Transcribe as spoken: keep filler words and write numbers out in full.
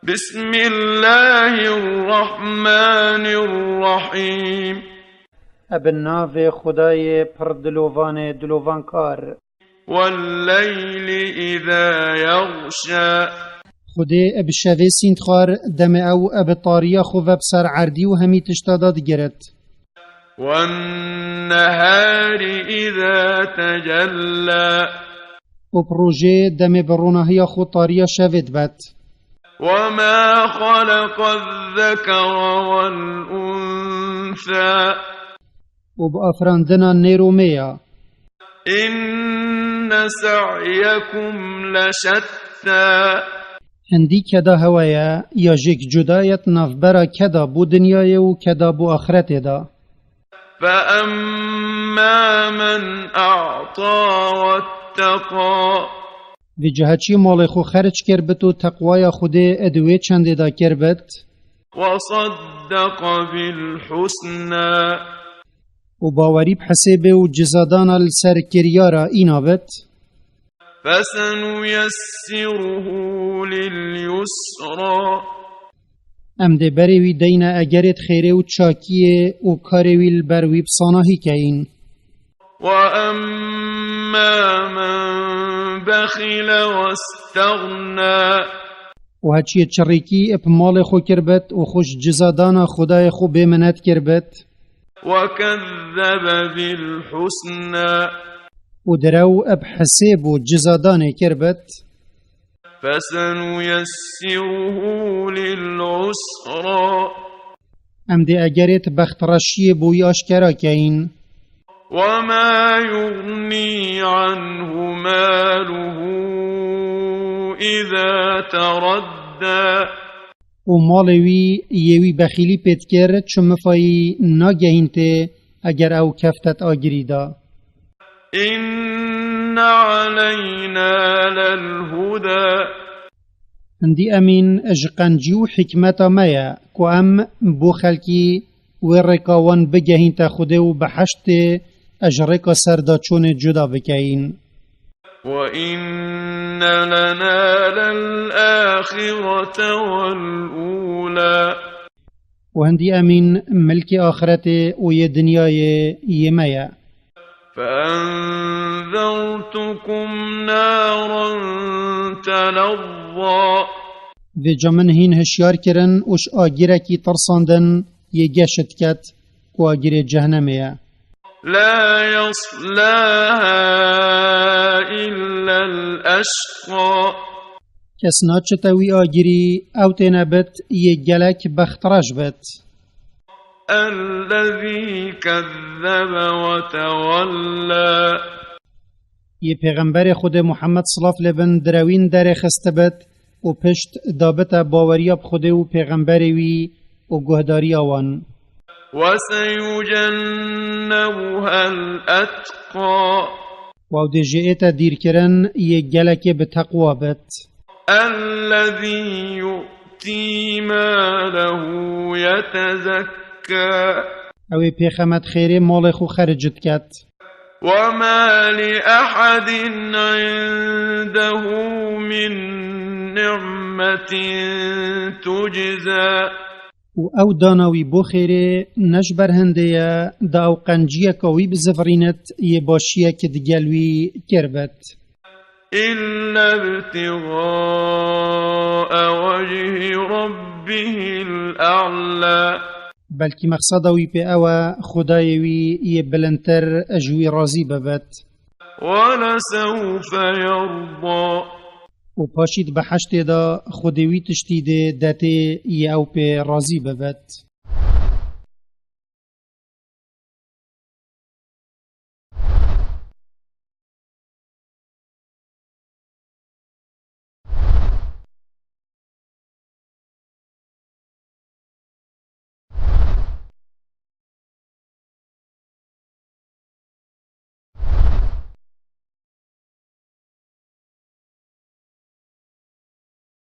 بسم الله الرحمن الرحيم. Ebe navê Xwedayê pir dilovanê dilovankar. والليل إذا يغشى. Xwedê ebe şevê sînd xwar, demê ew ebe tariya xwe ve bi ser erdî û hemî tişta da digiret. والنهار إذا تجلى. Û bi rojê demê bi ronahiya xwe tariya şevê dibet. وما خلق الذكر والأنثى. Û bi afirandina nêr û mêya. إن سعيكم لشتى. Hindî keda hewe ye, ya jêk cuda ye di navbera keda bo dinyayê û keda bo axiretê de. فأما من أعطى واتقى. Vê ciha çî malê xwe xerc kirbit û teqwaya Xwedê di wê çendê de kirbit. وصدق بالحسنى. Û bawerî bi hesêbê û cizadana li ser kiryara îna bit. فسنيسره لليسرى. Em dê berê wî deyne egerêt xêrê û çakiyê û karê wî li ber wî bi sanahî keyin. وأما من بخل واستغنى. Û heçiyê çirrîkî eb malê xwe kirbet û xwe ji cizadana Xwedayê xwe bêminet kirbet. وكذب بالحسنى. Û direw eb hesêb û cizadanê kirbet. فسنيسره للعسرى. Em dê egerêt bextreşiyê bo wî aşkera keyin. وما يغني عنه ماله إذا تردى. Û malê wî yê wî bexîlî pê dikir, çi mifayî nagehîn tê eger ew keftet agirî de. إن علينا للهدى. Hindî emîn ji qencî û hikmeta me ye ku em bo xelkî wê rêka wan bigehînte Xwedê û biheştê ji rêka serdaçûnê cuda bikeyin. وإن لنا للآخرة والأولى. Û hindî emîn milkê axiretê û yê dinyayê yê me ye. فأنذرتكم نارا تلظى. Vêca min hîn hişyar kirin û ji agirekî tirsandin yê geş diket ku agirê cehnemê ye. لا يصلاها إلا الأشقى. Kes naçite wî agirî, ew têne bit yê gelek bextreş bit. الذي كذب وتولى. Yê pêxemberê Xwedê Muhammed silav lê bin direwîn derê xistibit û pişt dabite baweriya bi Xwedê û pêxemberê wî û guhdariya wan. وسيجنبها الأتقى. Û ew dê jê ête dîrkirin yê gelekê bi teqwa bit. الذي يؤتي ماله يتزكى. Ew ê pêxemet xêrê malê xwe xerc diket. وما لأحد عنده من نعمة تجزى. Û ew dana wî bo xêrê ne ji ber hindê ye, da ew qenciyeka wî bizivirînit yê başiyek digel wî kirbit. إلا ابتغاء وجه ربه الأعلى. Belkî mexseda wî pê ew e, Xwedayê wî yê bilindtir ji wî razî bibit. ولسوف يرضى. Û paşî di beheştê de Xwedê wî tiştî dê detê yê ew pê razî bibit.